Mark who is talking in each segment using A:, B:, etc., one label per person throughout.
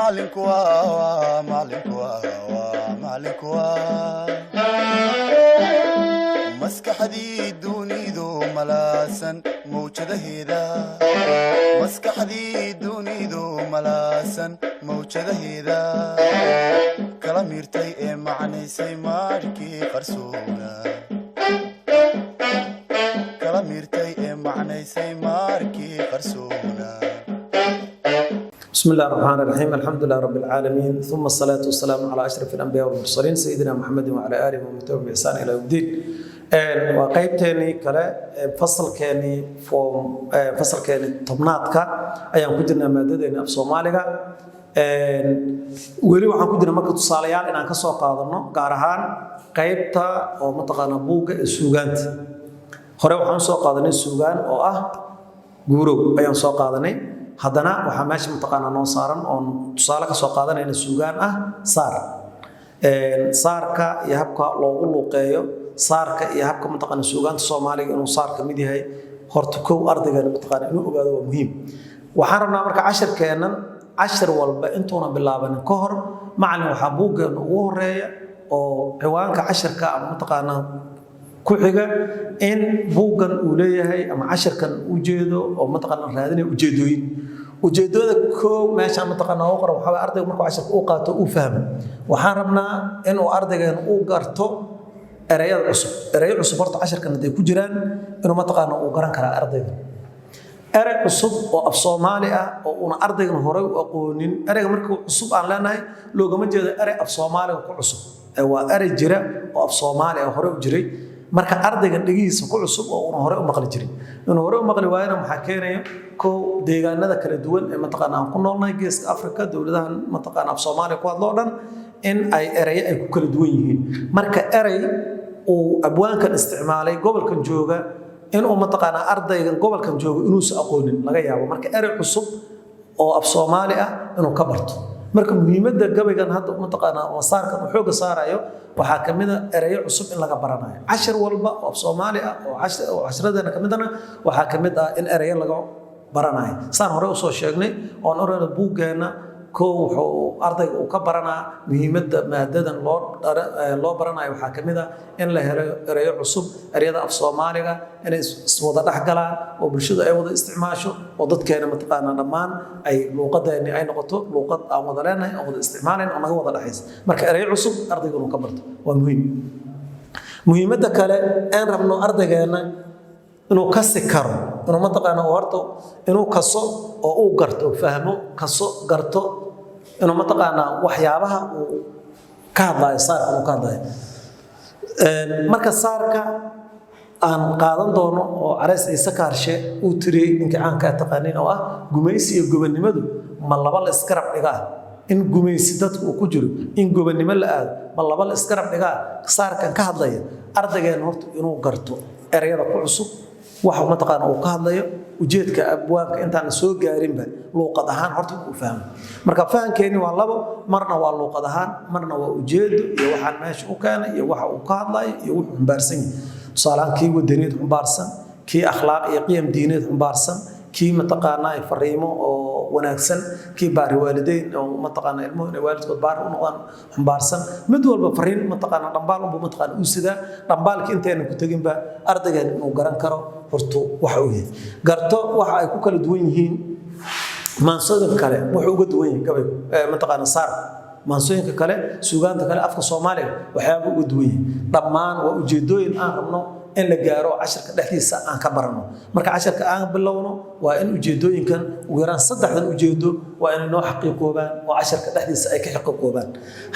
A: Macalinku waa, macalinku waa, macalinku waa maskaxdii dunidu malaasan mawjadaheeda, maskaxdii dunidu malaasan mawjadaheeda, kala miirtay ee macnaysay maarkii qarsoona, kala miirtay ee macnaysay maarkii qarsoona.
B: بسم الله الرحمن الرحيم، الحمد لله رب العالمين، ثم الصلاة والسلام على أشرف الأنبياء والمرسلين، سيدنا محمد وعلى آله ومن تبعهم بإحسان إلى يوم الدين. Waa qaybteenii kale, fasalkeenii form, fasalkeenii 10aadka ayaan ku jirnaa, maadadeeni af Soomaaliga. Weli waxaan ku jirnaa marka tusaalayaal inaan ka soo qaadano, gaar ahaan qaybta oo mataqaanaa buugga ee suugaanta. Hore waxaan soo qaadanay suugaan oo ah Guurow ayaan soo qaadanay. Haddana waxaa meesha mataqaanaa noo saaran oon tusaale ka soo qaadanayna suugaan ah saar. Saarka iyo habka loogu luuqeeyo saarka iyo habka mataqaana suugaanta Soomaaliga inuu saar ka mid yahay, horta kow ardaygeena mataqaana inuu ogaado waa muhiim. Waxaan rabnaa marka cashirkeennan, cashir walba intuuna bilaabanin ka hor, macalin, waxaa buuggeena ugu horeeya oo ciwaanka cashirka ama mataqaanaa ku xiga in buuggan uu leeyahay ama cashirkan u jeedo oo mataqaana raadinaya ujeedooyin. Ujeedada koow meeshaan mataqaana ugu qoran waxaa waye ardaygu markuu cashirka uu qaato, uu fahmo. Waxaan rabnaa inuu ardaygeena uu garto ereyada cusub. Ereyo cusub horta cashirkan hadday ku jiraan, inuu mataqaana uu garan karaa ardayga erey cusub oo af Soomaali ah oo uuna ardaygan horey u aqoonin. Ereyga markuu cusub aan leenahay, loogama jeedo erey af Soomaaliga ku cusub, waa erey jira oo af Soomaali ah horey u jiray, marka ardaygan dhegihiisa ku cusub oo uuna horey u maqli jirin. Inuu horey u maqli waayana maxaa keenaya? Kow, deegaanada kala duwan ee mataqaana aan ku noolnahay, Geeska Afrika, dowladahan mataqaana af Soomaaliya ku hadlo o dhan, in ay erayo ay ku kala duwan yihiin. Marka erey uu abwaankan isticmaalay gobolkan jooga, inuu mataqaanaa ardaygan gobolkan jooga inuusan aqoonin laga yaabo. Marka erey cusub oo af Soomaali ah inuu ka barto. Marka muhiimadda gabaygan hadda mataqaanaa masaarkan uu xoogga saarayo waxaa ka mid a ereyo cusub in laga baranayo. Cashir walba oo af Soomaali ah oo cashiradeena ka midana waxaa ka mid ah in ereyo laga baranayo. Saan hore usoo sheegnay oon orana, buuggeenna kow wuxuu ardayga uu ka baranaa, muhiimadda maadadan loo baranayo waxaa ka mid ah in la helo ereyo cusub, ereyada af Soomaaliga inay iswada dhex galaan oo bulshadu ay wada isticmaasho, oo dadkeena mataqaanaa dhammaan ay luuqadeeni ay noqoto luuqad aan wada leenahay, aan wada isticmaalayn oo naga wada dhexaysa. Marka ereyo cusub ardayga inuu ka barto waa muhiim. Muhiimadda kale aan rabno ardaygeena inuu kasi karo, inuu mataqaana horta inuu kaso oo uu garto, fahmo, kaso, garto inuu mataqaanaa waxyaabaha uu ka hadlayo saarka uu ka hadlayo. Marka saarka aan qaadan doono oo Carays Ciise Kaarshe uu tiriyey, ninkii caankaa taqaanin, oo ah "Gumaysi iyo gobonnimadu ma laba la isgarab dhigaa?", in gumaysi dadku uu ku jiro, in gobonnimo la aado, ma laba la isgarab dhigaa? Saarkan ka hadlaya, ardaygeena horta inuu garto ereyada ku cusub, waxa mataqaana uu ka hadlayo, ujeedka abwaanka intaan soo gaarinba, luuqad ahaan horta uu fahmo. Marka fahankeeni waa labo: marna waa luuqad ahaan, marna waa ujeedo iyo waxaan meesha u keenay iyo waxa uu ka hadlayo iyo wuxuu xumbaarsan yahay. Tusaalehaan, kii wadaniyad xumbaarsan, kii akhlaaq iyo qiyam diineed xumbaarsan, kii mataqaanaa fariimo oo wanaagsan, kii baari waalideyn oo mataqaanaa ilmuhu inay waalidkood baari u noqdaan xumbaarsan, mid walba fariin mataqaanaa dhambaal unbuu mataqaanaa uu sidaa. Dhambaalki intaynan ku teginba, ardaygan inuu garan karo hortu waxa uu yahay, garto waxa ay ku kala duwan yihiin maansooyinka kale, wuxuu uga duwan yahay gabaygu mataqaanaa saarku maansooyinka kale, suugaanta kale, afka Soomaaliga waxyaaba uga duwan yihiin. Dhammaan waa ujeedooyin aan rabno in la gaaro, cashirka dhexdiisa aan ka barano. Marka cashirka aan bilowno, waa in ujeedooyinkan, ugu yaraan saddexdan ujeedo, waa inay noo xaqiiqoobaan oo cashirka dhexdiisa ay ka xaqiiqoobaan.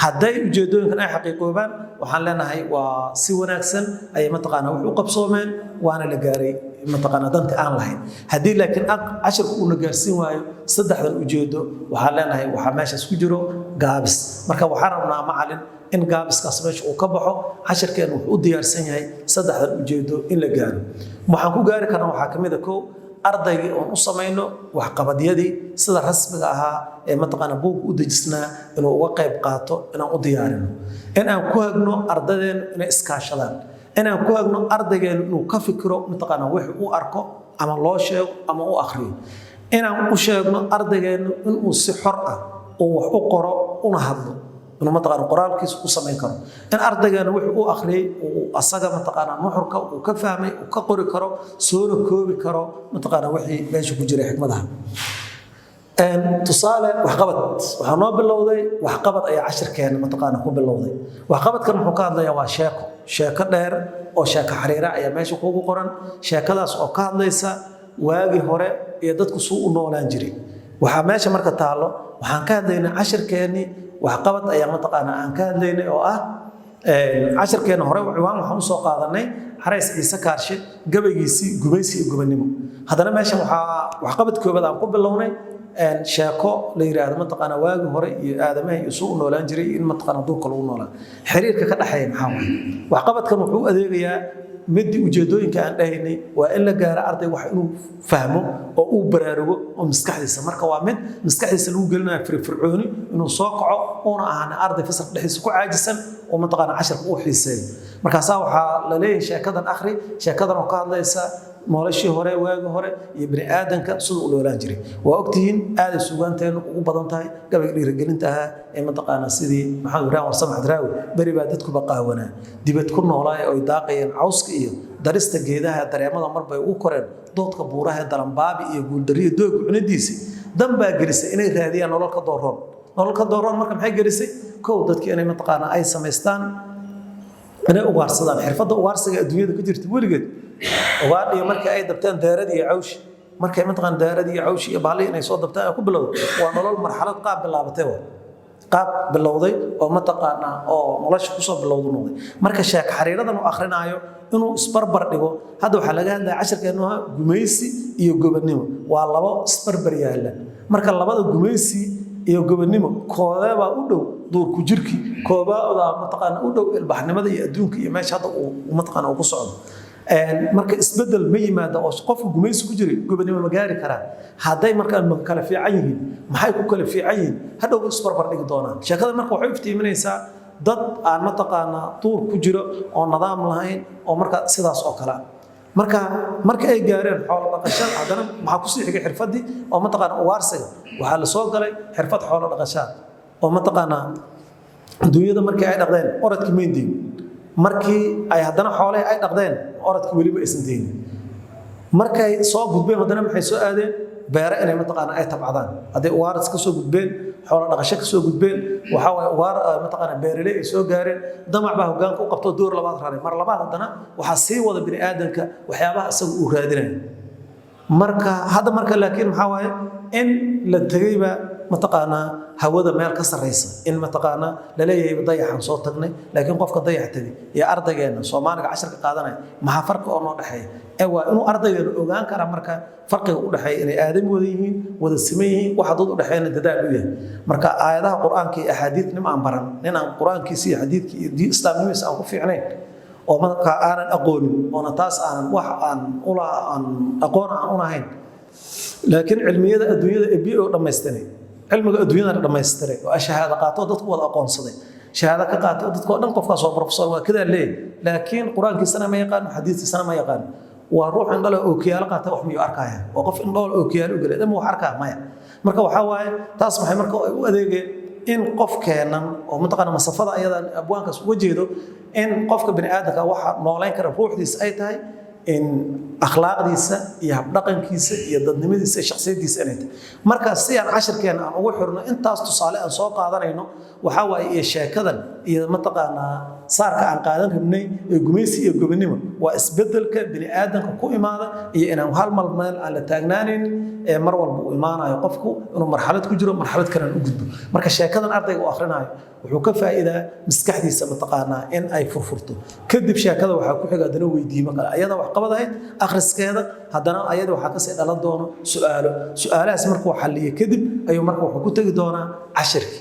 B: Hadday ujeedooyinkan ay xaqiiqoobaan, waxaan leenahay waa si wanaagsan ayay mataqaanaa wax u qabsoomeen, waana la gaaray mataqaanaa danta aan lahayn. Haddii laakiin cashirku uuna gaarsiin waayo saddexdan ujeedo, waxaan leenahay waxaa meeshaas ku jiro gaabis. Marka waxaan rabnaa, macalin, in gaabiskaas meesha uu ka baxo. Cashirkeenu wuxuu u diyaarsan yahay saddexdan ujeedo in la gaaro. Waxaan ku gaari karna waxaa ka mid a: kow, ardaygii oon u samayno waxqabadyadii sida rasmiga ahaa ee mataqaana buugga u dejisnaa inuu uga qayb qaato, inaan u diyaarino, in aan ku hagno ardaydeenu inay iskaashadaan, inaan ku hagno ardaygeenu inuu ka fikiro mataqaana wixii uu arko ama loo sheego ama u akhriyo, inaan u sheegno ardaygeenu inuu si xor ah uu Uu wax u qoro una hadlo, inuu mataqaana qoraalkiisa u samayn karo, in ardaygeena wuxuu u akhriyey uu asaga mataqaana nuxurka uu ka fahmay uu ka qori karo, soona koobi karo mataqaana wixii meesha ku jiray xikmadaha. Tusaale waxqabad waxaa noo bilowday, waxqabad ayaa cashirkeena mataqaana ku bilowday. Waxqabadkan muxuu ka hadlayaa? Waa sheeko, sheeko dheer oo sheeko xariira ayaa meesha kugu qoran, sheekadaas oo ka hadlaysa waagii hore iyo dadku suu u noolaan jiray. Waxaa meesha marka taallo, waxaan ka hadlaynay cashirkeennii waxqabad ayaa mataqaana aan ka hadlaynay, oo ah cashirkeena hore ciwaan waxaan usoo qaadanay Xarays Ciise Kaarshe gabaygiisii Gumaysi iyo Gobannimo. Haddana meeshan waxaa waxqabad koobaad aan ku bilownay sheeko la yiraahdo mataqaana waagii hore iyo aadamaha iyo suu u noolaan jiray, in mataqaana duurka lagu noolaa, xiriirka ka dhexeeya maxaa waaye. Waxqabadkan wuxuu u adeegayaa midii ujeedooyinka aan dhahaynay, waa in la gaaro arday wax inuu fahmo oo uu baraarugo oo maskaxdiisa. Marka waa mid maskaxdiisa lagu gelinayo firfircooni, inuu soo kaco, uuna ahaana arday fasalka dhexdiisa ku caajisan oo mataqaana casharka uu xiiseeyo. Markaasaa waxaa la leeyahay sheekadan akhri, sheekadan oo ka hadlaysa noloshii hore, waagii hore iyo bini aadanka siduu u noolaan jiray. Waa ogtihiin, aaday suugaanteenu ugu badan tahay gabayga dhiirigelinta ahaa ee mataqaana sidii Maxamed Ibraahim Warsame Xadraawi: beri baa dadkuba qaawanaa, dibad ku noolaa, oy daaqayeen cawska iyo darista geedaha, dareemada marbay ugu koreen doodka buuraha, dalambaabi iyo guuldariyo dooga cunidiisi, dan baa gelisay inay raadiyaan nolol ka dooroon, nolol ka dooroon. Marka maxay gelisay? Kow, dadki inay mataqaana ay samaystaan, inay ugaarsadaan, xirfadda ugaarsiga adduunyada ka jirta weligeed. Ugaadhiyo markii ay dabteen daaradii iyo cawshi, markay mataqaan daaradii iyo cawshi iyo bahalihii inay soo dabtaan ay ku bilowday, waa nolol marxalad qaab bilaabatay, waa qaab bilowday oo mataqaanaa oo nolosha kusoo bilowdu noqday. Marka sheeko xariiradan uu akrinaayo inuu isbarbar dhigo. Hadda waxaa laga hadlaya cashirkeenu ahaa gumaysi iyo gobonnimo, waa labo isbarbar yaalla. Marka labada gumaysi iyo gobonnimo koodeebaa u dhow duurku jirki, koobaa mataqaana u dhow ilbaxnimada iyo adduunka iyo meesha hadda uu mataqaana uu ku socdo? Marka isbedel ma yimaada oo qofka gumaysi ku jiray gobonnimo ma gaari karaa? Hadday markaa ma kala fiican yihiin, maxay ku kala fiican yihiin? Hadhow isbarbar dhigi doonaan sheekada. Marka waxay iftiiminaysaa dad aan mataqaanaa duur ku jiro oo nidaam lahayn oo marka sidaas oo kale ah. Marka marka ay gaareen xoolo dhaqashada, haddana maxaa kusii xigay? Xirfaddii oo mataqaana ugaarsiga waxaa la soo galay xirfad xoolo dhaqashaad oo mataqaanaa dunyada markii ay dhaqdeen orodkii mayndiin, markii ay haddana xoolihii ay dhaqdeen orodkii weliba aysan deynin. Markay soo gudbeen haddana maxay soo aadeen? Beere inay mataqaana ay tabcadaan. Hadday ugaaras ka soo gudbeen, xoolo dhaqasho ka soo gudbeen, waxaa waaye ugaar mataqaana beeraley ay soo gaareen, damac baa hoggaanka u qabto, door labaad raray. Mar labaad haddana waxaa sii wada bini aadamka waxyaabaha isaga uu raadinayo. Marka hadda marka laakiin maxaa waaye in la tegeyba mataqaanaa hawada meel ka sarreysa, in mataqaanaa laleeyahay dayaxaan soo tagnay. Laakiin qofka dayax tegay iyo ardaygeena Soomaaliga casharka qaadanaya maxaa farqi oo noo dhexeeya? Ee waa inuu ardaygeena ogaan karaa marka farqiga u dhexeeya, inay aadami wada yihiin, wada siman yihiin, waxa dad u dhexeeyana dadaal u yahay. Marka aayadaha Qur-aanka iyo axaadiid nin aan baran, nin aan Qur-aankiisa iyo xadiidkii iyo islaamnimadiisa aan ku fiicnayn oo marka aanan aqoonin oona taas aanan wax aan ula aan aqoon aan u lahayn, laakiin cilmiyada adduunyada ee bio dhammaystiray, cilmiga adduunyadana dhammaystiray oo shahaado qaato, dadku wada aqoonsaday, shahaado ka qaatay, dadku oo dhan qofkaas waa professor, waa kadaa leeyahay, laakiin Qur-aankiisana ma yaqaano, xadiiskiisana ma yaqaano, waa ruux indhale ookiyaalo qaata. Wax miyuu arkaya? Waa qof indhool ookiyaalo u gelay dama wax arkaa maya. Marka waxaa waaye taas maxay marka ay u adeegeen in qofkeennan oo mataqaana masafada ayada abwaankaas uga jeedo, in qofka bini aadamka waxa noolayn kara ruuxdiisa ay tahay, in akhlaaqdiisa iyo habdhaqankiisa iyo dadnimadiisa iyo shakhsiyadiisa inay tahay. Marka si aan cashirkeena aan ugu xirno intaas tusaale aan soo qaadanayno, waxaa waaye iyo sheekadan iyo mataqaanaa saarka aan qaadan rabnay ee gumaysi iyo gobonimo, waa isbedelka bini aadamka ku imaada iyo inaan hal mal meel aan la taagnaanaynin ee mar walba uu imaanayo qofku inuu marxalad ku jiro, marxalad kalena u gudbo. Marka sheekadan ardayga uu akhrinayo wuxuu ka faa'iidaa maskaxdiisa mataqaanaa in ay furfurto. Kadib sheekada waxaa ku xiga haddana weydiimo kale, ayada wax qabad ahayd akhriskeeda, haddana ayada waxaa kasii dhalan doono su'aalo. Su'aalahaas markuu xalliyo kadib ayuu marka wuxuu ku tegi doonaa cashirkii.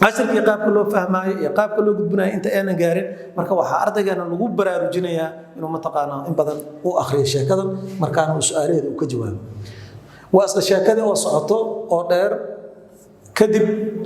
B: Cashirkii qaabka loo fahmaayo iyo qaabka loo gudbinayo inta aanan gaarin, marka waxaa ardaygeena lagu baraarujinayaa inuu mataqaanaa in badan u akhriyo sheekadan, markaana uu su'aalaheeda uu ka jawaabo. Waa isla sheekadii oo socoto oo dheer. Kadib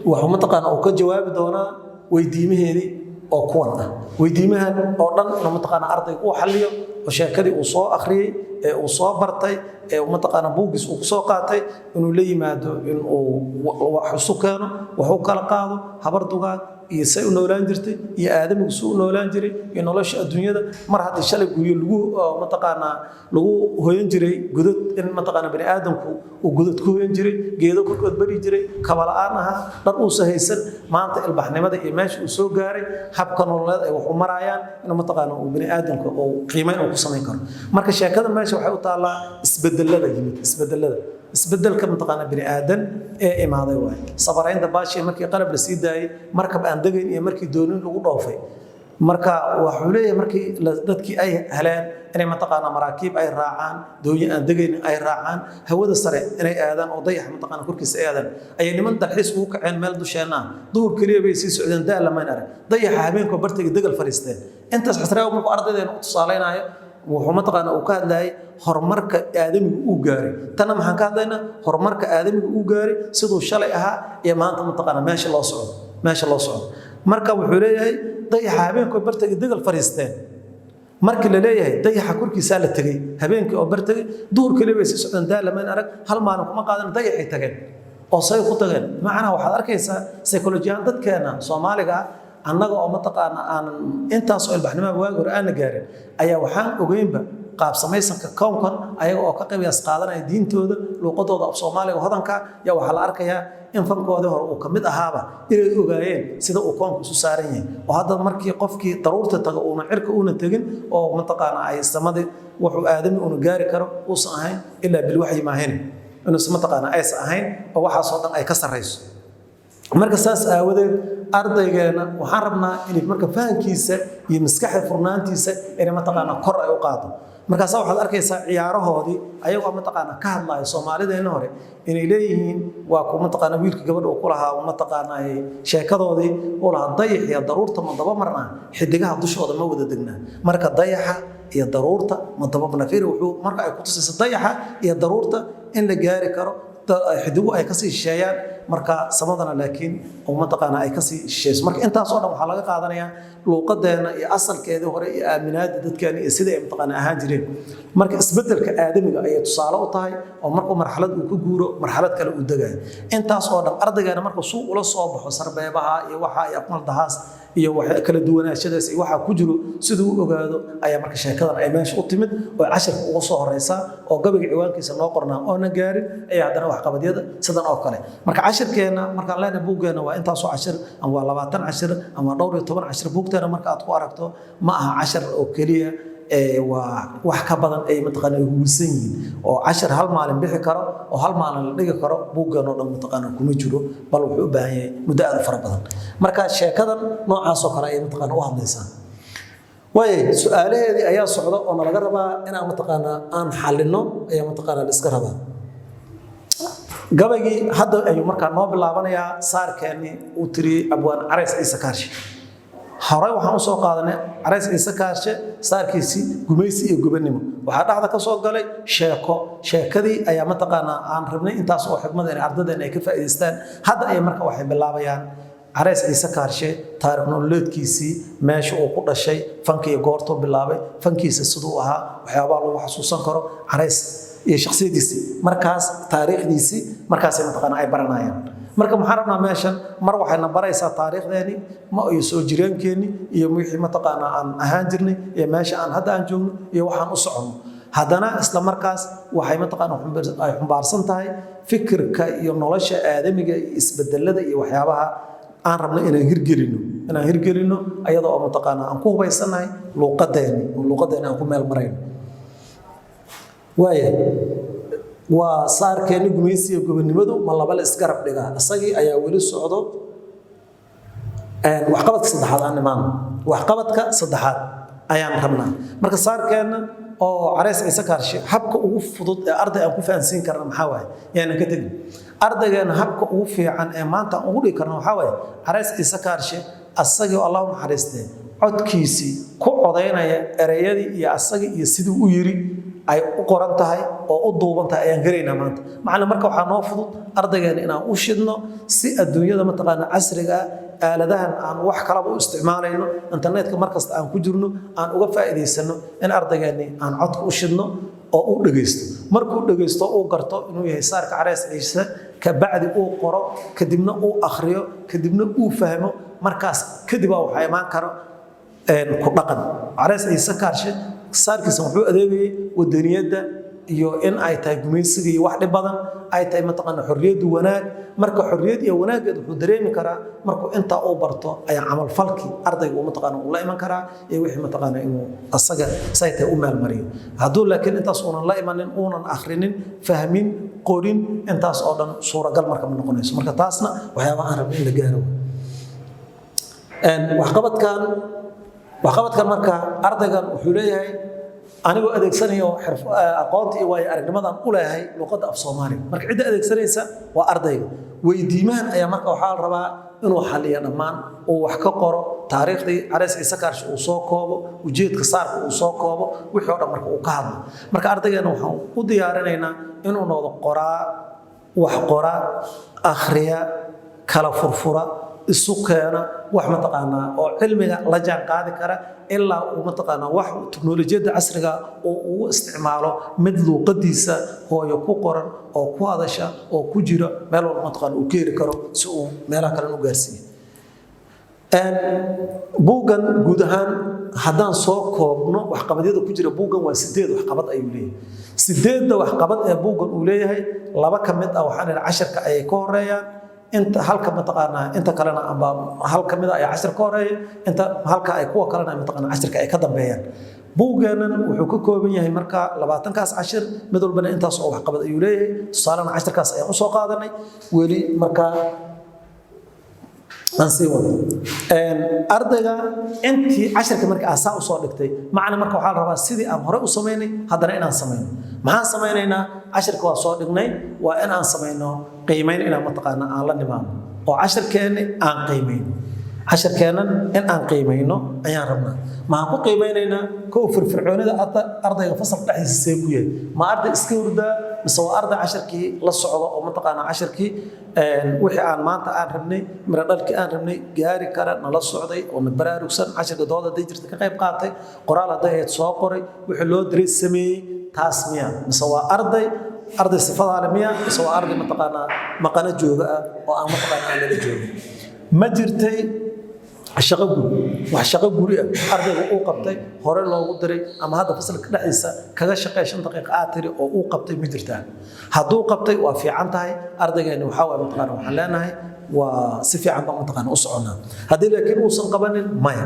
B: wuxuu mataqaanaa uu ka jawaabi doonaa weydiimaheedii. Oo kuwan ah weydiimahan oo dhan inuu mataqaanaa ardayga uu xalliyo, oo sheekadii uu soo akhriyey ee uu soo bartay ee uu mataqaanaa buuggiis uu kusoo qaatay inuu la yimaado, in uu wax isu keeno, wax u kala qaado habar dugaag iyo say u noolaan jirtay iyo aadamigu suu u noolaan jiray iyo nolosha adduunyada. Mar haddii shalay guryo lagu mataqaanaa lagu hoyan jiray godad, in mataqaanaa bani aadamku uu godad ku hoyan jiray, geedo korkood bari jiray, kaba la'aan ahaa, dhar uusa haysan, maanta ilbaxnimada iyo meesha uu soo gaaray, habka nololeed ay wax u marayaan, inuu mataqaanaa uu bani aadamka uu qiimeyn uu ku samayn karo. Marka sheekada meesha waxay u taallaa isbedelada yimid, isbedelada, isbedelka mataqaanaa bini aadan ee imaaday waay. Sabaraynta baashii markii qalab la sii daayey, markab aan degayn iyo markii doonin lagu dhoofay. Marka wuxuu leeyahay, markii dadkii ay heleen inay mataqaanaa maraakiib ay raacaan, doonyo aan degaynin ay raacaan, hawada sare inay aadaan oo dayaxa mataqaanaa korkiisa ay aadaan, ayay niman dalxiis ugu kaceen meel dusheenna ah. Duhur keliya bay sii socdeen, daal lamayn arag, dayaxa habeenkoo bartayga degal fadhiisteen. Intaas Xasraawi markuu ardaydeena u tusaalaynayo, wuxuu mataqaanaa uu ka hadlayay horumarka aadamigu uu gaaray. Tanna maxaan ka hadlaynaa? Horumarka aadamigu uu gaaray, siduu shalay ahaa iyo maanta mataqaanaa meesha loo socdo, meesha loo socdo. Marka wuxuu leeyahay, dayaxa habeenkoo bartayga degal fadhiisteen. Markii la leeyahay dayaxa korkiisaa la tegey habeenkii oo bartegay, duhur keliya bay sii socdeen, daal lamayn arag, hal maalin kuma qaadan, dayaxay tageen. Oo say ku tageen? Macnaha waxaad arkaysaa psychology-ahaan dadkeena Soomaaliga ah, annaga oo mataqaana aanan intaasoo ilbaxnimaha waagi hore aan la gaarin, ayaa waxaan ogeynba qaab samaysanka kownkan, ayaga oo ka qiyaas qaadanaya diintooda, luuqadooda af Soomaaliga hodanka. Yaa waxaa la arkayaa in fankoodii hore uu ka mid ahaaba inay ogaayeen sida uu koonku isu saaran yahay. Oo hadda markii qofkii daruurta tago, uuna cirka uuna tegin, oo mataqaana ay samadii wuxuu aadami uuna gaari karo uusan ahayn ilaa bilwaxyi maahayn, inuusan mataqaana aysan ahayn, oo waxaasoo dhan ay ka sarrayso. Marka saas aawadeed ardaygeena waxaan rabnaa inay marka fahankiisa iyo maskaxda furnaantiisa inay mataqaanaa kor ay u qaado. Markaasaa waxaad arkaysaa ciyaarahoodii ayagoo mataqaanaa ka hadlaya Soomaalideenna hore inay leeyihiin, waa ku mataqaanaa wiilka gabadha uu ku lahaa mataqaanaa sheekadoodii uu lahaa: "Dayax iyo daruurta ma daba marnaa, xidigaha dushooda ma wada degnaa." Marka dayaxa iyo daruurta ma daba marnaa, fiiri, wuxuu marka ay ku tusaysa dayaxa iyo daruurta in la gaari karo, xidigu ay kasii shisheeyaan, marka samadana laakiin oo mataqaanaa ay kasii shisheeyso. Marka intaas oo dhan waxaa laga qaadanayaa luuqadeena iyo asalkeedii hore iyo aaminaadda dadkeena iyo sidai ay mataqaanaa ahaan jireen. Marka isbedelka aadamiga ayay tusaale u tahay, oo markuu marxalad uu ka guuro, marxalad kale uu degayo. Intaas oo dhan ardaygeena marka suu ula soo baxo sarbeebaha iyo waxa iyo aqmaldahaas iyo wax kala duwanaashadaas iyo waxaa ku jiro siduu u ogaado, ayaa marka sheekadan ay meesha u timid oo cashirka uga soo horeysa, oo gabayga ciwaankiisa noo qornaa oona gaarin ayaa haddana waxqabadyada sidan oo kale. Marka cashirkeena markaan leenahay buuggeena waa intaasoo cashir ama waa 20 cashir ama dhowr iyo toban cashir, buugteena marka aad ku aragto ma aha cashir oo keliya, waa wax ka badan ay mataqaana huwisan yihiin, oo cashir hal maalin bixi karo oo hal maalin la dhigi karo buuggan oo dhan mataqaana kuma jiro, bal wuxuu u baahan yahay muddo aad u fara badan. Marka sheekadan noocaasoo kale ayay mataqaana u hadlaysaa. Waaya, su-aalaheedii ayaa socda oo nalaga rabaa inaan mataqaanaa aan xalino ayaa mataqaana la iska rabaa. Gabaygii hadda ayuu markaa noo bilaabanayaa, saarkeennii uu tiriyey abwaan Carays Ciise Kaarshe. Horey waxaan u soo qaadanay Carays Ciise Kaarshe saarkiisii gumaysi iyo gobannimo. Waxaa dhexda ka soo galay sheeko. Sheekadii ayaa mataqaanaa aan rabnay intaas oo xigmada in ardadeen ay ka faa'iidaystaan. Hadda ay marka waxay bilaabayaan Carays Ciise Kaarshe taariikh nololeedkiisii, meesha uu ku dhashay, fanka iyo goortuu bilaabay fankiisa, siduu ahaa, waxyaabaha lagu xasuusan karo Carays iyo shakhsiyadiisii, markaas taariikhdiisii markaasay mataqaanaa ay baranayaan. Marka maxaan rabnaa meeshan? Mar waxayna baraysaa taariikhdeeni ma iyo soo jireenkeenni iyo wixii mataqaanaa aan ahaan jirnay iyo meesha aan hadda aan joogno iyo waxaan u soconno. Haddana isla markaas waxay mataqaanaa ay xumbaarsan tahay fikirka iyo nolosha aadamiga iyo isbedelada iyo waxyaabaha aan rabno inaan hirgelino, ayadoo oo mataqaanaa aan ku hubaysannahay luuqadeeni oo luuqadeeni aan ku meel marayno. Waaya, waa saarkeenni gumaysiga gobonnimadu ma laba la isgarab dhigaa. Isagii ayaa weli socdo. Waxqabadka saddexaad aan imaano, waxqabadka saddexaad ayaan rabnaa. Marka saarkeenna oo Carays Ciise Kaarshe, habka ugu fudud ee arday aan ku fahansiin karna maxaa waaye? Yaanan ka tegin ardaygeena, habka ugu fiican ee maanta aan ugu dhigi karna waxaa waaye Carays Ciise Kaarshe asagii oo Allah u naxariistee codkiisii ku codaynaya ereyadii iyo asagii iyo siduu u yiri ay u qoran tahay oo u duuban tahay ayaan gelaynaa maanta, macallin. Marka waxaa noo fudud ardaygeena inaan u shidno si adduunyada, mataqaana, casriga ah, aaladahan aan wax kalaba u isticmaalayno, internetka markasta aan ku jirno, aan uga faa'iidaysano in ardaygeeni aan codka u shidno oo uu dhegaysto. Markuu dhegaysto, uu garto inuu yahay saarka Careys Ciise, kabacdi uu qoro, kadibna uu akhriyo, kadibna uu fahmo. Markaas kadib baa waxaa imaan karo ku dhaqan. Careys Ciise Kaarshe saarkiisa wuxuu adeegayay wadaniyadda iyo in ay tahay gumaysiga iyo wax dhib badan ay tahay, mataqaana, xorriyaddu wanaag. Marka xorriyad iyo wanaaggeed wuxuu dareemi karaa markuu intaa uu barto ayaa camalfalkii ardayga uu, mataqaana, uu la iman karaa iyo wixii, mataqaana, inuu asaga say tahay u meelmariyo. Hadduu laakiin intaas uunan la imanin, uunan akhrinin, fahmin, qorin, intaas oo dhan suuragal marka ma noqonayso. Marka taasna waxyaabaha aan rabno in la gaaro waxqabadkan. Marka ardaygan wuxuu leeyahay: anigoo adeegsanayo aqoonta iyo waayo aragnimadan u leeyahay luqadda af Soomaaliga. Marka cidda adeegsanaysa waa ardayga. Weydiimahan ayaa marka waxaa la rabaa inuu xaliyo dhammaan, uu wax ka qoro taariikhdii Careys Ciise Kaarshe, uu soo koobo ujeedka saarka, uu soo koobo wixii oo dhan marka uu ka hadlo. Marka ardaygeena waxaan u diyaarinaynaa inuu noqdo qoraa, wax qora, akhriya, kala furfura, isu keena, wax, mataqaanaa, oo cilmiga la jaan qaadi kara, ilaa uu, mataqaanaa, wax teknolojiyadda casriga oo uu isticmaalo mid luuqadiisa hooyo ku qoran oo ku hadasha oo ku jira meel walba, mataqaana, uu ka heli karo si uu meelaha kalena u gaarsiiyo. Buuggan guud ahaan haddaan soo koobno, waxqabadyada ku jira buuggan waa sideed waxqabad ayuu leeyahay. Sideedda waxqabad ee buuggan uu leeyahay, laba ka mid ah waxaan idhi cashirka ayay ka horeeyaan, inta halka, mataqaanaa, inta kalena amba hal ka mid a ayaa cashir ka horeeya, inta halka ay kuwa kalena, mataqaanaa, cashirka ay ka dambeeyaan. Buuggeennan wuxuu ka kooban yahay marka 20-kaas cashir, mid walbana intaas oo waxqabad ayuu leeyahay. Tusaalena cashirkaas ayaan usoo qaadanay. Weli markaa aan sii wado ardayga intii cashirka marka aasaa usoo dhigtay, macna marka waxaa la rabaa sidii aan hore u samaynay haddana inaan samayno. Maxaan samaynaynaa? Cashirka waa soo dhignay, waa in aan samayno qiimayn, inaan, mataqaana, aan la nimaadno oo cashirkeenni aan qiimayno. Cashirkeennan in aan qiimayno ayaan rabnaa. Maxaan ku qiimaynaynaa? Kow, firfircoonida ardayga fasalka dhexdiisa see ku yahay? Ma arday iska hurdaa mise waa arday cashirkii la socdo oo, mataqaanaa, cashirkii wixii aan maanta aan rabnay, miro dhalkii aan rabnay gaari kara, nala socday oo na baraarugsan, cashirka dooda hadday jirta ka qayb qaatay, qoraal hadday ahayd soo qoray, wixii loo diray sameeyey, taas miya mise waa arday sifadaa leh miya, mise waa arday, mataqaanaa, maqano jooga ah oo aan, mataqaanaa, aan lala joogin? Ma jirtay shaqo guri, wax shaqo guri ah ardayga uu qabtay, hore loogu diray ama hadda fasalka dhexdiisa kaga shaqee 5 daqiiqa aad tiri oo uu qabtay, ma jirtaa? Hadduu qabtay waa fiican tahay. Ardaygeeni waxaa waay, mataqaana, waxaan leenahay waa si fiican baan, mataqaana, u soconnaa. Haddii laakiin uusan qabanin, maya.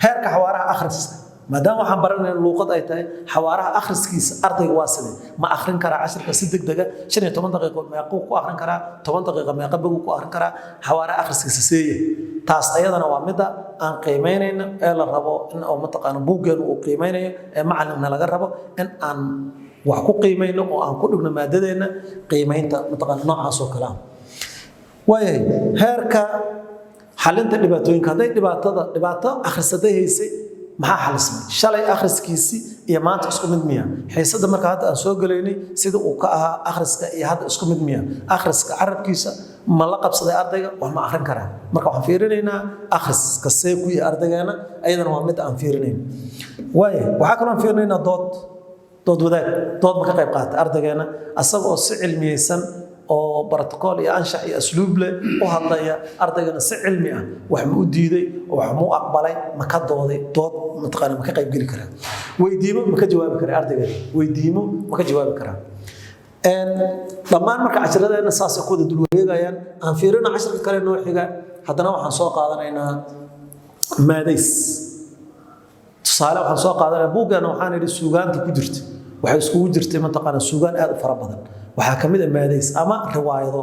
B: Heerka xawaaraha akhriska, maadaama waxaan baranayna luuqad ay tahay, xawaaraha akhriskiisa ardayga waa sidee? Ma akhrin karaa cashirka si degdega? 15 daqiiqo meequu ku akhrin karaa? 10 daqiiqo meeqa baguu ku akhrin karaa? Xawaaraha akhriskiisa seeye? Taas ayadana waa midda aan qiimaynayno ee la rabo in oo, mataqaana, buuggeenu uu qiimaynayo ee macalinna laga rabo in aan wax ku qiimayno oo aan ku dhigno maadadeenna qiimaynta, mataqaana, noocaas oo kale ah. Waayahay, heerka xalinta dhibaatooyinka, hadday dhibaatada dhibaato akhrisaday haysay, maxaa xalismay? Shalay akhriskiisii iyo maanta isku mid miya? Xiisadda marka hadda aan soo gelaynay sida uu ka ahaa akhriska iyo hadda isku mid miya? Akhriska carabkiisa ma la qabsaday ardayga? Wax ma akhrin karaa? Marka waxaan fiirinaynaa akhriska see ku yahay ardaygeena, ayadana waa mid aan fiirinayn. Waaya, waxaa kaloo aan fiirinaynaa dood, dood wadaag. Dood ma ka qayb qaatay ardaygeena, asagoo si cilmiyeysan oo brotocool iyo anshax iyo asluub leh u hadlaya? Ardaygana si cilmi ah wax ma u diiday oo wax ma u aqbalay? Ma ka dooday? Dood, mataqaana, ma ka qaybgeli karaa? Weydiimo ma ka jawaabi karaa ardaygeena? Weydiimo ma ka jawaabi karaa? Dhammaan marka cashiradeenna saasay ku wada dul wareegayaan. Aan fiirino cashirka kale noo xiga. Haddana waxaan soo qaadanaynaa maadays. Tusaale waxaan soo qaadanaya buuggeena. Waxaan idhi suugaanta ku jirta waxay iskugu jirtay, mataqaana, suugaan aad u fara badan. Waxaa ka mid ah maadays ama riwaayado.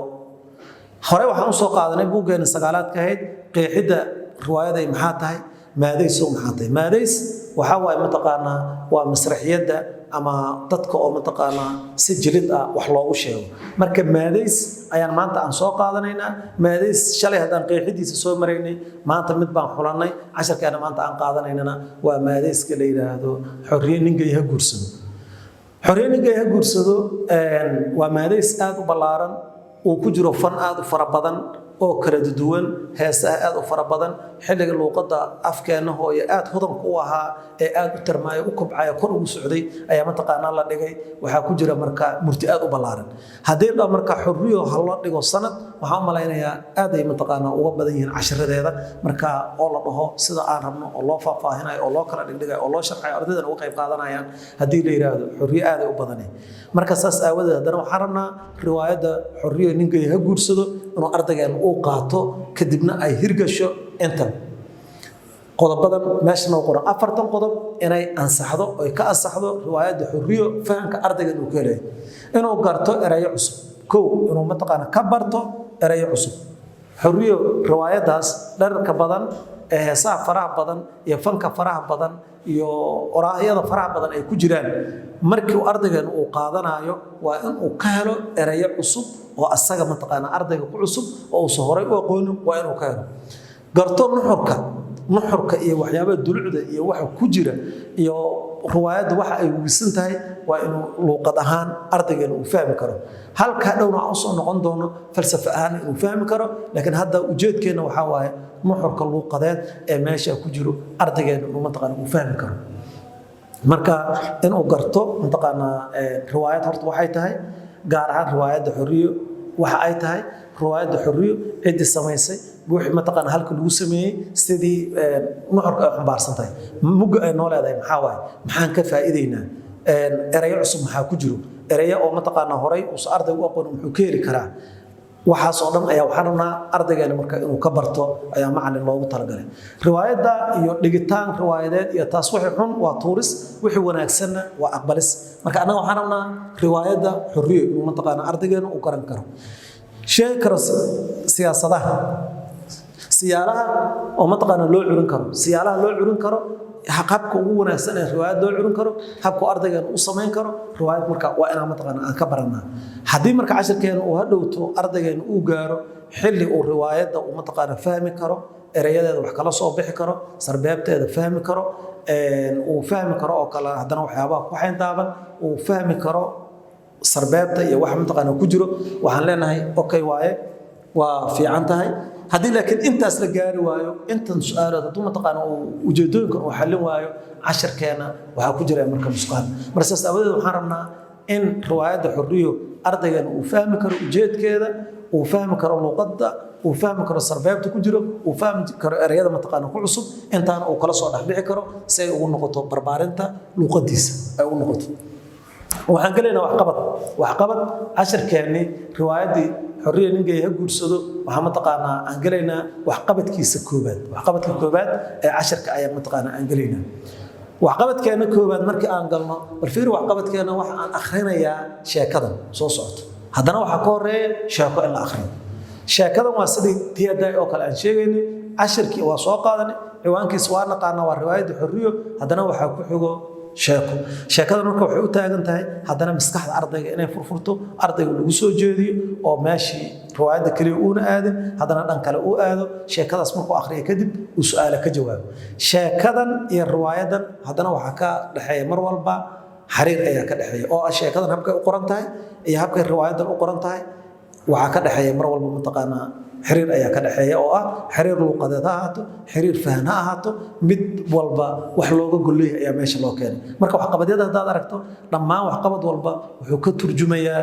B: Hore waxaan usoo qaadanay buuggeena sagaalaadka ahayd qeexidda riwaayaday maxaa tahay, maadaysow maxaa tahay. Maadays waxaa waaye, mataqaanaa, waa masraxiyadda ama dadka oo, mataqaanaa, si jilid ah wax loogu sheego. Marka maadays ayaan maanta aan soo qaadanaynaa. Maadays shalay haddaan qeexidiisa soo maraynay, maanta mid baan xulannay. Casharkeena maanta aan qaadanaynana waa maadayska la yidhaahdo "Xorriye Ninkay Ha Guursado". Xorriyo Ninkay Ha Guursado waa maadays aad u ballaaran, uu ku jiro fan aad u fara badan oo kala duwan, heesaha aad u fara badan, xilliga luuqadda afkeenna hooyo aad hodanka u ahaa ee aad u tarmaayo, u kobcaya, kor ugu socday ayaa mataqaanaa la dhigay. Waxaa ku jira marka murti aad u ballaaran. Haddii la marka Xorriyo ha loo dhigo sanad, waxaan u malaynayaa aad ay mataqaanaa uga badan yihiin cashiradeeda. Marka oo la dhaho sida aan rabno oo loo faahfaahinayo oo loo kala dhigdhigayo oo loo sharxayo, ardaydan uga qayb qaadanayaan, haddii la yidhaahdo Xorriyo aad ay u badanay. Marka saas aawadeed haddana waxaan rabnaa riwaayadda Xorriyo Ninkay Ha Guursado inuu ardaygeena uu qaato, kadibna ay hirgasho intan qodobadan meesha noo qoran, 40 qodob, inay ansaxdo, oy ka ansaxdo riwaayadda Xorriyo. Fahamka ardaygan uu ka helayo inuu garto erayo cusub. Kow, inuu mataqaana ka barto erayo cusub Xorriyo. Riwaayaddaas dherarka badan ee heesaha faraha badan iyo fanka faraha badan iyo oraahyada faraha badan ay ku jiraan, markii uu ardaygan uu qaadanayo waa in uu ka helo erayo cusub oo asaga mataqaana ardayga ku cusub oo uusan horay u aqoonin, waa inuu ka helo. Garto nuxurka iyo waxyaabaha dulucda iyo waxa ku jira iyo riwaayadda waxa ay wisan tahay, waa inuu luuqad ahaan ardaygeena uu fahmi karo. Halkaa dhowna aan usoo noqon doono falsafe ahaan inuu fahmi karo, laakiin hadda ujeedkeenna waxaa waaye nuxurka luuqadeed ee meesha ku jiro ardaygeena inuu mataqaana uu fahmi karo. Marka inuu garto mataqaanaa riwaayad horta waxay tahay, gaar ahaan riwaayadda Xorriyo waxa ay tahay, riwaayadda Xorriyo ciddii samaysay, wixii mataqaana halka lagu sameeyey, sidii nuxurka ay xambaarsan tahay, mugga ay noo leedahay maxaa waaye, maxaan ka faa'iideynaa, erayo cusub maxaa ku jiro, erayo oo mataqaana horay uusan ardaygu u aqoonin muxuu ka heli karaa. Waxaas oo dhan ayaa waxaan rabnaa ardaygeena marka inuu ka barto ayaa macalin loogu talagalay riwaayadda iyo dhigitaan riwaayadeed. Iyo taas wixii xun waa tuuris, wixii wanaagsanna waa aqbalis. Marka annaga waxaan rabnaa riwaayadda Xorriyo inuu mataqaana ardaygeena uu garan karo, sheegi karo siyaasadaha, siyaalaha oo mataqaana loo curin karo, siyaalaha loo curin karo, habka ugu wanaagsan ee riwaayad loo curin karo, habku ardaygeena u samayn karo riwaayad. Marka waa inaan mataqaana aan ka baranaa. Haddii marka cashirkeena uu hadhowto ardaygeena uu gaaro xilli uu riwaayadda uu mataqaana fahmi karo, erayadeeda wax kala soo bixi karo, sarbeebteeda fahmi karo, uu fahmi karo oo kale haddana waxyaabaha ku xayndaaban uu fahmi karo, sarbeebta iyo wax mataqaana ku jiro, waxaan leenahay okay waaye, waa fiican tahay. Haddii laakiin intaas la gaari waayo, intan su-aalood hadduu mataqaana uu ujeedooyinkan uu xallin waayo, cashirkeena waxaa ku jira marka nusqaan. Marka saas aawadeed waxaan rabnaa in riwaayadda Xorriyo ardaygeena uu fahmi karo ujeedkeeda, uu fahmi karo luuqadda, uu fahmi karo sarbeebta ku jiro, uu fahmi karo ereyada mataqaana ku cusub, intaana uu kala soo dhexbixi karo, si ay ugu noqoto barbaarinta luuqadiisa ay ugu noqoto. Waxaan gelaynaa waxqabad. Waxqabad cashirkeennii riwaayaddii Xorriya Ninkay Ha Guursado, waxaa mataqaanaa aan gelaynaa waxqabadkiisa koobaad. Waxqabadka koobaad ee cashirka ayaa mataqaanaa aan gelaynaa. Waxqabadkeena koobaad markii aan galno, bal fiir, waxqabadkeena waxa aan akhrinayaa sheekadan soo socota. Haddana waxaa ka horeeya sheeko in la akhriyo. Sheekadan waa sidii tiyaday oo kale aan sheegaynay. Cashirkii waa soo qaadanay, ciwaankiisa waa naqaanaa, waa riwaayadda Xorriyo. Haddana waxaa ku xigo sheeko. Sheekada marka waxay u taagan tahay haddana maskaxda ardayga inay furfurto, ardayga lagu soo jeediyo oo meeshii riwaayadda keliya uuna aadin, haddana dhan kale uu aado. Sheekadaas markuu akhriya kadib uu su-aale ka jawaabo. Sheekadan iyo riwaayadan haddana waxaa ka dhexeeya mar walba xiriir ayaa ka dhexeeya, oo ah sheekadan habkay u qoran tahay iyo habkay riwaayadan u qoran tahay. Waxaa ka dhexeeya mar walba mataqaanaa xiriir ayaa ka dhexeeya, oo ah xiriir luuqadeed ha ahaato, xiriir fahan ha ahaato, mid walba wax looga golleeyahay ayaa meesha loo keenay. Marka waxqabadyada haddaad aragto, dhammaan waxqabad walba wuxuu ka turjumayaa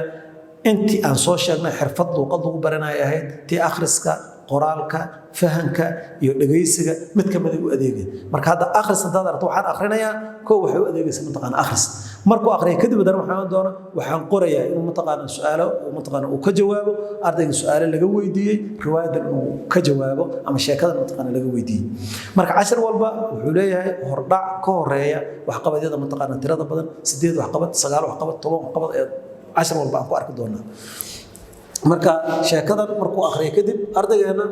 B: intii aan soo sheegnay xirfad luuqad lagu baranaya ahayd, tii akhriska, qoraalka, fahanka iyo dhegaysiga, mid ka mid u adeegay. Marka hadda akhris haddaad aragto, waxaan akhrinayaa kow waxay u adeegaysa mataqaana akhris. Markuu akhriya kadib haddana waxaan doona waxaan qorayaa inuu mataqaana su-aalo uu mataqaana uu ka jawaabo, ardayga su-aalo laga weydiiyey riwaayadan inuu ka jawaabo ama sheekadan mataqaana laga weydiiyey. Marka cashir walba wuxuu leeyahay hordhac ka horeeya waxqabadyada mataqaana tirada badan, sideed waxqabad, sagaal waxqabad, 10 waxqabad ee cashir walba aan ku arki doonaa. Marka sheekadan markuu akhriyo kadib ardaygeena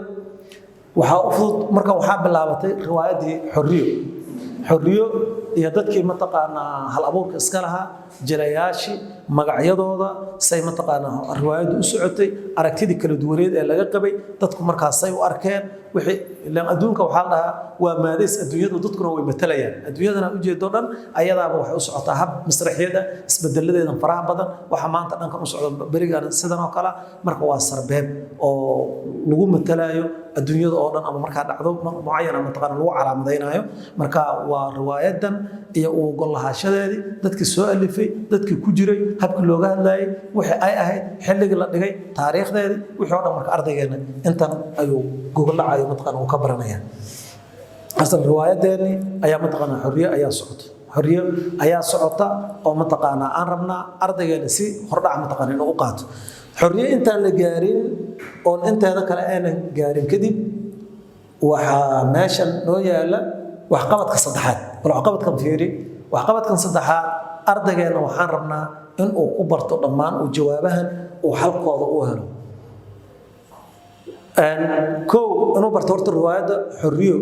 B: waxaa u fudud. Marka waxaa bilaabatay riwaayaddii Xorriyo. Xorriyo iyo dadkii mataqaanaa hal abuurka iska lahaa, jilayaashii, magacyadooda, say mataqaanaa riwaayaddu u socotay, aragtidii kala duwaneed ee laga qabay dadku markaas say u arkeen wixii. Ilaan adduunka waxaa la dhahaa waa maadays adduunyadu, dadkuna way matalayaan. Adduunyadana ujeedo dhan ayadaaba waxay u socotaa hab masraxiyad ah, isbedeladeedan faraha badan, waxa maanta dhankan u socda berigan sidan oo kale. Marka waa sarbeeb oo lagu matalayo adduunyada oo dhan ama markaa dhacdo mucayana mataqaana lagu calaamadaynayo. Marka waa riwaayadan iyo uu gol lahaashadeedii, dadkii soo alifay, dadkii ku jiray, habkii looga hadlayay, wixii ay ahayd, xilligii la dhigay, taariikhdeedii, wixii oo dhan. Marka ardaygeena intan ayuu gogol dhacayo mataqaana uu ka baranaya. Asal riwaayadeennii ayaa mataqaanaa Xorriye ayaa socota, Xorriye ayaa socota oo mataqaanaa aan rabnaa ardaygeena si hordhac mataqaana inuu u qaato Xorriye. Intaan la gaarin oon inteeda kale aanan gaarin kadib, waxaa meeshan noo yaala waxqabadka saddexaad. Bal waxqabadkan fiiri. Waxqabadkan saddexaad ardaygeena waxaan rabnaa inuu ku barto dhammaan uu jawaabahan uu xalkooda u helo. Kow, inuu barto horta riwaayadda Xorriyo,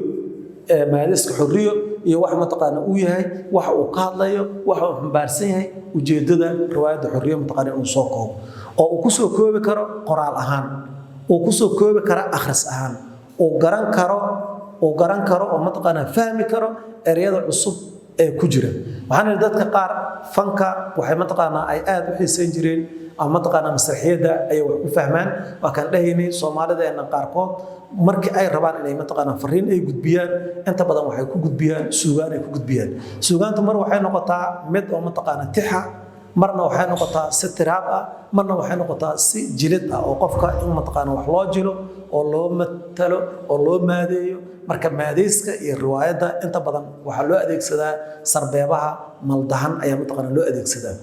B: maadiska Xorriyo iyo wax mataqaana uu yahay, waxa uu ka hadlayo, waxa uu xambaarsan yahay, ujeeddada riwaayadda Xorriyo mataqaana inuu soo koobo oo uu kusoo koobi karo qoraal ahaan, uu kusoo koobi karo akhris ahaan, uu garan karo oo mataqaana fahmi karo ereyada cusub ee ku jira. Waxaan idhi dadka qaar fanka waxay mataqaanaa ay aad u xiisayn jireen ama mataqaanaa masraxiyadda ayay wax ku fahmaan. Waa kaan dhahaynay Soomaalideena qaarkood markii ay rabaan inay mataqaanaa fariin ay gudbiyaan, inta badan waxay ku gudbiyaan suugaan ay ku gudbiyaan. Suugaantu mar waxay noqotaa mid oo mataqaanaa tixa, marna waxay noqotaa si tiraab ah, marna waxay noqotaa si jilid ah oo qofka in mataqaanaa wax loo jilo oo loo matalo oo loo maadeeyo. Marka maadeyska iyo riwaayadda inta badan waxaa loo adeegsadaa sarbeebaha maldahan ayaa mataqaanaa loo adeegsadaa.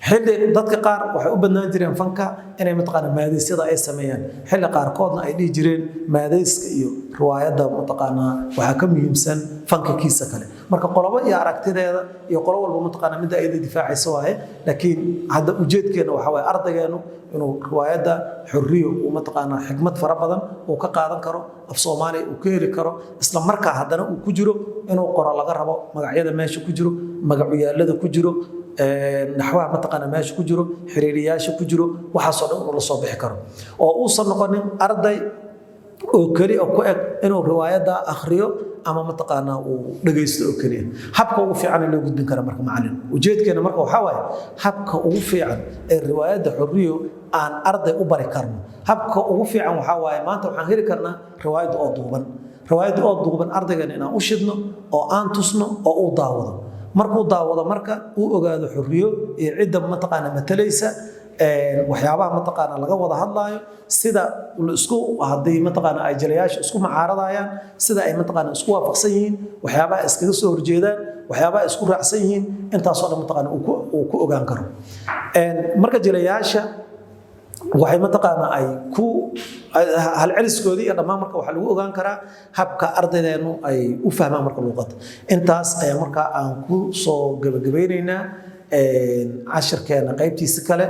B: Xilli dadka qaar waxay u badnaan jireen fanka inay mataqaana maadeysyada ay sameeyaan, xilli qaarkoodna ay dhihi jireen maadeyska iyo riwaayadda mataqaanaa waxaa ka muhiimsan fanka kiisa kale. Marka qolobo iyo aragtideeda iyo qolo walba mataqaana midda ayada difaacaysa waaye. Laakiin hadda ujeedkeena waxaa waaye ardaygeenu inuu riwaayadda Xorriyo uu mataqaanaa xikmad fara badan uu ka qaadan karo, af Soomaaliya uu ka heli karo, isla markaa haddana uu ku jiro inuu qoro laga rabo magacyada meesha ku jiro, magacuyaalada ku jiro, naxwaha mataqaana meesha ku jiro, xiriiriyaasha ku jiro, waxaasoo dhan inuu la soo bixi karo oo uusan noqonin arday oo keli oo ku eg inuu riwaayadda akhriyo ama mataqaanaa uu dhagaysto oo keliya. Habka ugu fiican ee loo gudbin kara marka macallin, ujeedkeena marka waxaa waaye habka ugu fiican ee riwaayadda Xorriyo aan arday u bari karno. Habka ugu fiican waxaa waaye maanta waxaan heli karnaa riwaayadda oo duuban, riwaayadda oo duuban ardaygan inaan u shidno oo aan tusno oo uu daawado. Markuu daawado, marka uu ogaado Xorriyo iyo cidda mataqaana matalaysa, waxyaabaha mataqaana laga wada hadlaayo, sida isku haddii mataqaana ay jilayaasha isku macaaradayaan, sida ay mataqaana isku waafaqsan yihiin, waxyaabaha iskaga soo horjeedaan, waxyaabaha isku raacsan yihiin, intaasoo dhan mataqaana uu ku ogaan karo. Marka jilayaasha waxay mataqaana ay ku halceliskoodii iyo dhammaan marka waxaa lagu ogaan karaa habka ardaydeenu ay u fahmaan marka luuqadda. Intaas ayaa markaa aan ku soo gabagabeyneynaa cashirkeena qaybtiisa kale.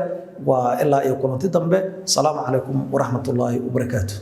B: Waa ilaa iyo kulanti dambe. Asalaamu calaykum waraxmatullaahi wabarakaatu.